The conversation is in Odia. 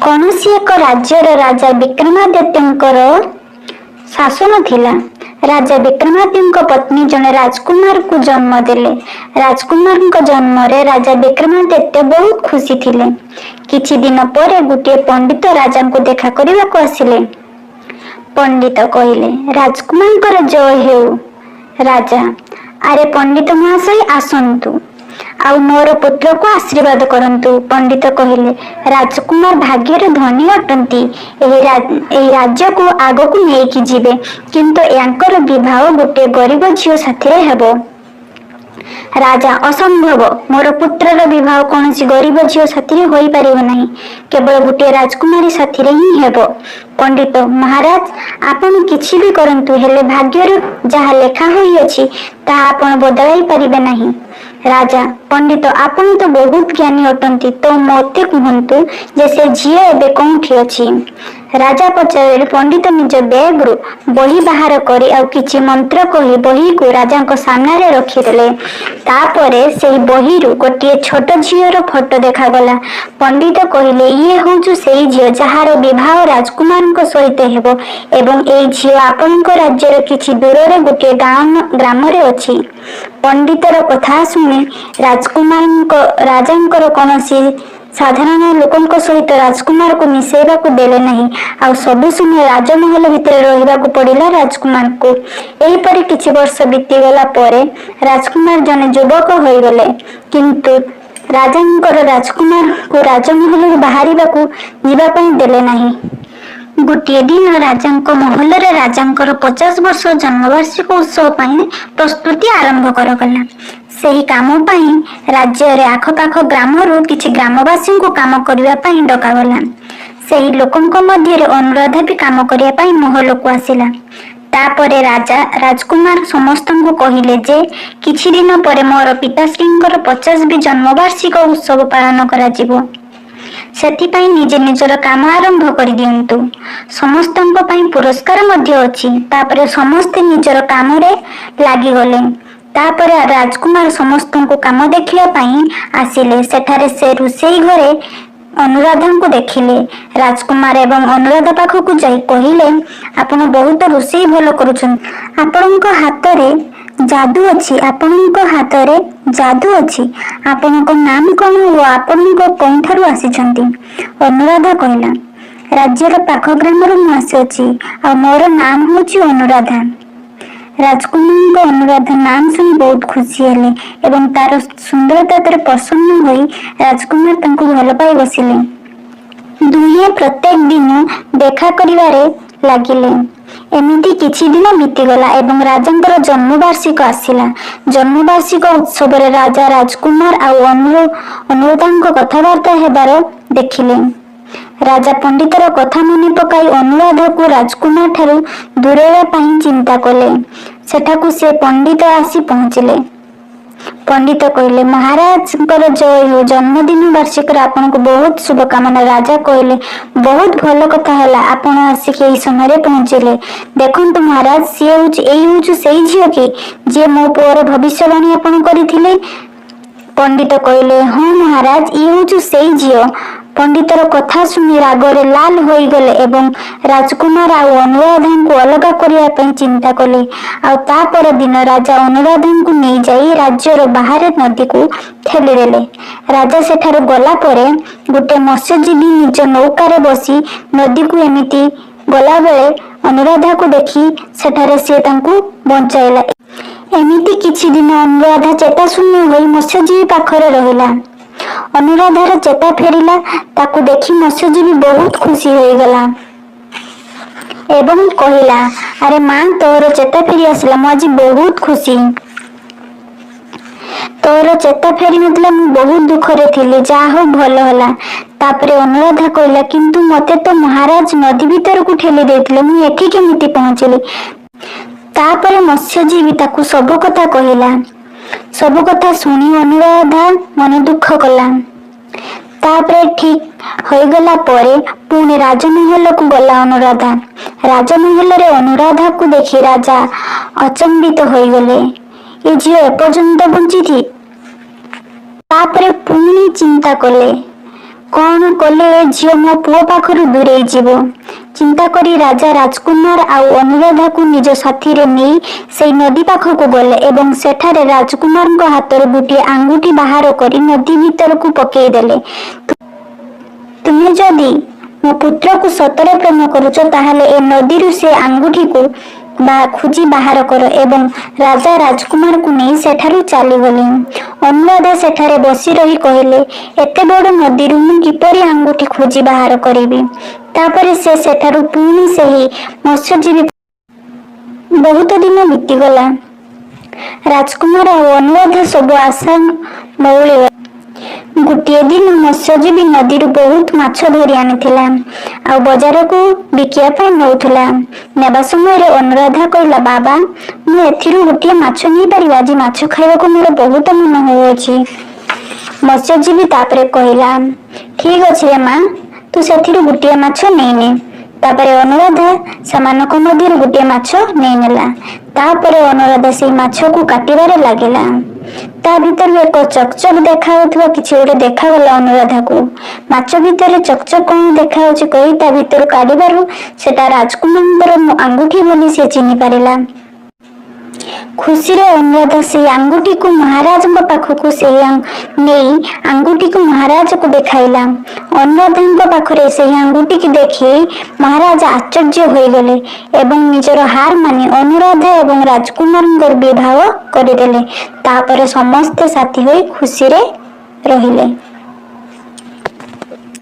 କୌଣସି ଏକ ରାଜ୍ୟର ରାଜା ବିକ୍ରମାଦିତ୍ୟଙ୍କର ଶାସନ ଥିଲା। ରାଜା ବିକ୍ରମାଦିତ୍ୟଙ୍କ ପତ୍ନୀ ଜଣେ ରାଜକୁମାରକୁ ଜନ୍ମ ଦେଲେ। ରାଜକୁମାରଙ୍କ ଜନ୍ମରେ ରାଜା ବିକ୍ରମାଦିତ୍ୟ ବହୁତ ଖୁସି ଥିଲେ। କିଛି ଦିନ ପରେ ଗୋଟିଏ ପଣ୍ଡିତ ରାଜାଙ୍କୁ ଦେଖା କରିବାକୁ ଆସିଲେ। ପଣ୍ଡିତ କହିଲେ, "ରାଜକୁମାରଙ୍କର ଜୟ ହେଉ।" ରାଜା, "ଆରେ ପଣ୍ଡିତ ମହାଶୟ, ଆସନ୍ତୁ ଆଉ ମୋର ପୁତ୍ରକୁ ଆଶୀର୍ବାଦ କରନ୍ତୁ।" ପଣ୍ଡିତ କହିଲେ, "ରାଜକୁମାର ଭାଗ୍ୟର ଧନୀ ଅଟନ୍ତି। ଏହି ରାଜ୍ୟକୁ ଆଗକୁ ନେଇକି ଯିବେ। କିନ୍ତୁ ୟାଙ୍କର ବିବାହ ଗୋଟିଏ ଗରିବ ଝିଅ ସାଥିରେ ହେବ।" ରାଜା, "ଅସମ୍ଭବ! ମୋର ପୁତ୍ରର ବିବାହ କୌଣସି ଗରିବ ଝିଅ ସାଥିରେ ହୋଇପାରିବ ନାହିଁ। କେବଳ ଗୋଟିଏ ରାଜକୁମାରୀ ସାଥିରେ ହିଁ ହେବ।" ପଣ୍ଡିତ, "ମହାରାଜ, ଆପଣ କିଛି ବି କରନ୍ତୁ, ହେଲେ ଭାଗ୍ୟରେ ଯାହା ଲେଖା ହୋଇଅଛି, ତାହା ଆପଣ ବଦଳାଇ ପାରିବେ ନାହିଁ।" ରାଜା, "ପଣ୍ଡିତ, ଆପଣ ତ ବହୁତ ଜ୍ଞାନୀ ଅଟନ୍ତି, ତ ମୋତେ କୁହନ୍ତୁ ଯେ ସେ ଝିଅ ଏବେ କୋଉଠି ଅଛି?" ରାଜା ପଚାରିଲେ। ପଣ୍ଡିତ ନିଜ ବ୍ୟାଗରୁ ବହି ବାହାର କରି ଆଉ କିଛି ମନ୍ତ୍ର କହି ବହିକୁ ରାଜାଙ୍କ ସାମ୍ନାରେ ରଖିଦେଲେ। ତାପରେ ସେହି ବହିରୁ ଗୋଟିଏ ଛୋଟ ଝିଅର ଫଟୋ ଦେଖାଗଲା। ପଣ୍ଡିତ କହିଲେ, "ଇଏ ହଉଛି ସେଇ ଝିଅ, ଯାହାର ବିବାହ ରାଜକୁମାରଙ୍କ ସହିତ ହେବ ଏବଂ ଏଇ ଝିଅ ଆପଣଙ୍କ ରାଜ୍ୟର କିଛି ଦୂରରେ ଗୋଟିଏ ଗାଁ ଗ୍ରାମରେ ଅଛି।" ପଣ୍ଡିତର କଥା ଶୁଣି ରାଜକୁମାରଙ୍କ ରାଜାଙ୍କର କୌଣସି ସାଧାରଣ ଲୋକଙ୍କ ସହିତ ରାଜକୁମାରକୁ ମିଶାଇବାକୁ ଦେଲେ ନାହିଁ। ଆଉ ସବୁ ସମୟ ରାଜମହଲ ଭିତରେ ରହିବାକୁ ପଡିଲା ରାଜକୁମାରକୁ। ଏହିପରି କିଛି ବର୍ଷ ବିତିଗଲା ପରେ ରାଜକୁମାର ଜଣେ ଯୁବକ ହୋଇଗଲେ। କିନ୍ତୁ ରାଜାଙ୍କର ରାଜକୁମାରଙ୍କୁ ରାଜମହଲରୁ ବାହାରିବାକୁ ଯିବା ପାଇଁ ଦେଲେ ନାହିଁ। ଗୋଟିଏ ଦିନ ରାଜାଙ୍କ ମହଲରେ ରାଜାଙ୍କର 50 ବର୍ଷ ଜନ୍ମବାର୍ଷିକ ଉତ୍ସବ ପାଇଁ ପ୍ରସ୍ତୁତି ଆରମ୍ଭ କରାଗଲା। ସେହି କାମ ପାଇଁ ରାଜ୍ୟରେ ଆଖପାଖ ଗ୍ରାମରୁ କିଛି ଗ୍ରାମବାସୀଙ୍କୁ କାମ କରିବା ପାଇଁ ଡକାଗଲା। ସେହି ଲୋକଙ୍କ ମଧ୍ୟରେ ଅନୁରାଧା ବି କାମ କରିବା ପାଇଁ ମହଲକୁ ଆସିଲା। ତାପରେ ରାଜା ରାଜକୁମାର ସମସ୍ତଙ୍କୁ କହିଲେ ଯେ କିଛି ଦିନ ପରେ ମୋର ପିତାଶ୍ରୀଙ୍କର 50 ବି ଜନ୍ମବାର୍ଷିକ ଉତ୍ସବ ପାଳନ କରାଯିବ। ସେଥିପାଇଁ ନିଜେ ନିଜର କାମ ଆରମ୍ଭ କରିଦିଅନ୍ତୁ। ସମସ୍ତଙ୍କ ପାଇଁ ପୁରସ୍କାର ମଧ୍ୟ ଅଛି। ତାପରେ ସମସ୍ତେ ନିଜର କାମରେ ଲାଗିଗଲେ। ତାପରେ ରାଜକୁମାର ସମସ୍ତଙ୍କୁ କାମ ଦେଖିବା ପାଇଁ ଆସିଲେ। ସେଠାରେ ସେ ରୋଷେଇ ଘରେ ଅନୁରାଧାଙ୍କୁ ଦେଖିଲେ। ରାଜକୁମାର ଏବଂ ଅନୁରାଧା ପାଖକୁ ଯାଇ କହିଲେ, "ଆପଣ ବହୁତ ରୋଷେଇ ଭଲ କରୁଛନ୍ତି। ଆପଣଙ୍କ ହାତରେ ଯାଦୁ ଅଛି। ଆପଣଙ୍କ ହାତରେ ଯାଦୁ ଅଛି। ଆପଣଙ୍କ ନାମ କଣ ଓ ଆପଣଙ୍କ କେଉଁଠାରୁ ଆସିଛନ୍ତି?" ଅନୁରାଧା କହିଲା, "ରାଜ୍ୟର ପାଖ ଗ୍ରାମରୁ ମୁଁ ଆସିଅଛି ଆଉ ମୋର ନାମ ହେଉଛି ଅନୁରାଧା।" ରାଜକୁମାରଙ୍କ ଅନୁରାଧା ନାମ ଶୁଣି ବହୁତ ଖୁସି ହେଲେ ଏବଂ ତାର ସୁନ୍ଦରତାରେ ପ୍ରସନ୍ନ ହୋଇ ରାଜକୁମାର ତାଙ୍କୁ ଭଲ ପାଇ ବସିଲେ। ଦୁହେଁ ପ୍ରତ୍ୟେକ ଦିନ ଦେଖା କରିବାରେ ଲାଗିଲେ। ଏମିତି କିଛି ଦିନ ବିତିଗଲା ଏବଂ ରାଜାଙ୍କର ଜନ୍ମବାର୍ଷିକ ଆସିଲା। ଜନ୍ମବାର୍ଷିକ ଉତ୍ସବରେ ରାଜା ରାଜକୁମାର ଆଉ ଅନୁରାଧାଙ୍କ କଥାବାର୍ତ୍ତା ହେବାର ଦେଖିଲେ। ରାଜା ପଣ୍ଡିତର କଥା ମନେ ପକାଇ ଅନୁରାଧାକୁ ରାଜକୁମାର ଠାରୁ ଦୂରେଇବା ପାଇଁ ଚିନ୍ତା କଲେ। ସେଠାକୁ ସେ ପଣ୍ଡିତ ଆସି ପହଞ୍ଚିଲେ। ପଣ୍ଡିତ କହିଲେ, "ମହାରାଜଙ୍କର ଜୟ ହେଉ। ଜନ୍ମଦିନ ବାର୍ଷିକରେ ଆପଣଙ୍କୁ ବହୁତ ଶୁଭକାମନା।" ରାଜା କହିଲେ, "ବହୁତ ଭଲ କଥା ହେଲା, ଆପଣ ଆସିକି ଏହି ସମୟରେ ପହଞ୍ଚିଲେ। ଦେଖନ୍ତୁ ମହାରାଜ, ସିଏ ହଉଛି ଏଇ ହଉଛି ସେଇ ଝିଅ କି, ଯିଏ ମୋ ପୁଅର ଭବିଷ୍ୟବାଣୀ ଆପଣ କରିଥିଲେ?" ପଣ୍ଡିତ କହିଲେ, "ହଁ ମହାରାଜ, ଇଏ ହଉଛି ସେଇ ଝିଅ।" ପଣ୍ଡିତର କଥା ଶୁଣି ରାଗରେ ଲାଲ ହୋଇଗଲେ ଏବଂ ରାଜକୁମାର ଆଉ ଅନୁରାଧାଙ୍କୁ ଅଲଗା କରିବା ପାଇଁ ଚିନ୍ତା କଲେ। ଆଉ ତା ପରଦିନ ରାଜା ଅନୁରାଧାଙ୍କୁ ନେଇଯାଇ ରାଜ୍ୟର ବାହାରେ ନଦୀକୁ ଠେଲିଦେଲେ। ରାଜା ସେଠାରୁ ଗଲା ପରେ ଗୋଟେ ମତ୍ସ୍ୟଜୀବୀ ନିଜ ନୌକାରେ ବସି ନଦୀକୁ ଏମିତି ଗଲାବେଳେ ଅନୁରାଧାକୁ ଦେଖି ସେଠାରେ ସିଏ ତାଙ୍କୁ ବଞ୍ଚାଇଲା। ଏମିତି କିଛି ଦିନ ଅନୁରାଧା ଚେତାଶୂନ୍ୟ ହୋଇ ମତ୍ସ୍ୟଜୀବୀ ପାଖରେ ରହିଲା। ଅନୁରାଧାର ଚେତା ଫେରିଲା। ତାକୁ ଦେଖି ମତ୍ସ୍ୟଜୀବୀ ବହୁତ ଖୁସି ହୋଇଗଲା ଏବଂ କହିଲା, "ଆରେ ମା, ତୋର ଚେତା ଫେରି ଆସିଲା। ମୁଁ ଆଜି ବହୁତ ଖୁସି। ତୋର ଚେତା ଫେରି ନଥିଲା, ମୁଁ ବହୁତ ଦୁଃଖରେ ଥିଲି। ଯାହା ହଉ, ଭଲ ହେଲା।" ତାପରେ ଅନୁରାଧା କହିଲା, "କିନ୍ତୁ ମତେ ତ ମହାରାଜ ନଦୀ ଭିତରକୁ ଠେଲି ଦେଇଥିଲେ। ମୁଁ ଏଠି କେମିତି ପହଞ୍ଚିଲି?" ତାପରେ ମତ୍ସ୍ୟଜୀବୀ ତାକୁ ସବୁ କଥା କହିଲା। ସବୁ କଥା ଶୁଣି ଅନୁରାଧା ମନ ଦୁଃଖ କଲା। ତାପରେ ଠିକ ହୋଇଗଲା ପରେ ପୁଣି ରାଜମହଲକୁ ଗଲା ଅନୁରାଧା। ରାଜମହଲରେ ଅନୁରାଧାକୁ ଦେଖି ରାଜା ଅଚମ୍ବିତ ହୋଇଗଲେ। ଏ ଝିଅ ଏପର୍ଯ୍ୟନ୍ତ ବଞ୍ଚିଛି? ତାପରେ ପୁଣି ଚିନ୍ତା କଲେ। କଣ କଲେ ଏ ଝିଅ ମୋ ପୁଅ ପାଖରୁ ଦୂରେଇ ଯିବ? ଚିନ୍ତା କରି ରାଜା ରାଜକୁମାର ଆଉ ଅନୁରାଧାକୁ ନିଜ ସାଥିରେ ନେଇ ସେଇ ନଦୀ ପାଖକୁ ଗଲେ ଏବଂ ସେଠାରେ ରାଜକୁମାରଙ୍କ ହାତରୁ ଗୋଟିଏ ଆଙ୍ଗୁଠି ବାହାର କରି ନଦୀ ଭିତରକୁ ପକେଇଦେଲେ। ତୁମେ ଯଦି ମୋ ପୁତ୍ରକୁ ସତରେ ପ୍ରେମ କରୁଛ, ତାହେଲେ ଏ ନଦୀରୁ ସେ ଆଙ୍ଗୁଠିକୁ ବା ଖୋଜି ବାହାର କର। ଏବଂ ରାଜା ରାଜକୁମାରକୁ ନେଇ ସେଠାରୁ ଚାଲିଗଲେ। ଅନୁରାଧା ସେଠାରେ ବସି ରହି କହିଲେ, ଏତେ ବଡ଼ ନଦୀରୁ ମୁଁ କିପରି ଆଙ୍ଗୁଠି ଖୋଜି ବାହାର କରିବି? ତାପରେ ସେ ସେଠାରୁ ପୁଣି ସେହି ମତ୍ସ୍ୟଜୀବୀ। ବହୁତ ଦିନ ବିତିଗଲା। ରାଜକୁମାର ଆଉ ଅନୁରାଧା ସବୁ ଆଶା ମଉଳିଗଲା। ଗୋଟିଏ ଦିନ ମତ୍ସ୍ୟଜୀବୀ ନଦୀରୁ ବହୁତ ମାଛ ଧରି ଆଣିଥିଲା ଆଉ ବଜାରକୁ ବିକିବା ପାଇଁ ନଉଥିଲା। ନେବା ସମୟରେ ଅନୁରାଧା କହିଲା, ବାବା, ମୁଁ ଏଥିରୁ ଗୋଟିଏ ମାଛ ନେଇପାରିବି? ଆଜି ମାଛ ଖାଇବାକୁ ମୋର ବହୁତ ମନ ହେଉଅଛି। ମତ୍ସ୍ୟଜୀବୀ ତାପରେ କହିଲା, ଠିକ ଅଛି ରେ ମା, ତୁ ସେଥିରୁ ଗୋଟିଏ ମାଛ ନେଇନେ। ତାପରେ ଅନୁରାଧା ସେମାନଙ୍କ ମଧ୍ୟରୁ ଗୋଟିଏ ମାଛ ନେଇନେଲା। ତାପରେ ଅନୁରାଧା ସେଇ ମାଛକୁ କାଟିବାରେ ଲାଗିଲା। ତା ଭିତରୁ ଏକ ଚକଚକ ଦେଖାଯାଉଥିବା କିଛି ଗୋଟେ ଦେଖାଗଲା ଅନୁରାଧାକୁ। ମାଛ ଭିତରେ ଚକଚକ କଣ ଦେଖାଯାଉଛି କହି ତା ଭିତରୁ କାଢିବାରୁ ସେଟା ରାଜକୁମାରଙ୍କର ଆଙ୍ଗୁଠି ବୋଲି ସେ ଚିହ୍ନି ପାରିଲା। ଖୁସିରେ ଅନୁରାଧା ସେଇ ଆଙ୍ଗୁଠିକୁ ମହାରାଜଙ୍କ ପାଖକୁ ସେଇ ନେଇ ଆଙ୍ଗୁଠିକୁ ମହାରାଜକୁ ଦେଖାଇଲା। ଅନୁରାଧାଙ୍କ ପାଖରେ ସେହି ଆଙ୍ଗୁଠିକି ଦେଖି ମହାରାଜ ଆଶ୍ଚର୍ଯ୍ୟ ହୋଇଗଲେ ଏବଂ ନିଜର ହାର ମାନି ଅନୁରାଧା ଏବଂ ରାଜକୁମାରଙ୍କର ବିବାହ କରିଦେଲେ। ତାପରେ ସମସ୍ତେ ସାଥୀ ହୋଇ ଖୁସିରେ ରହିଲେ।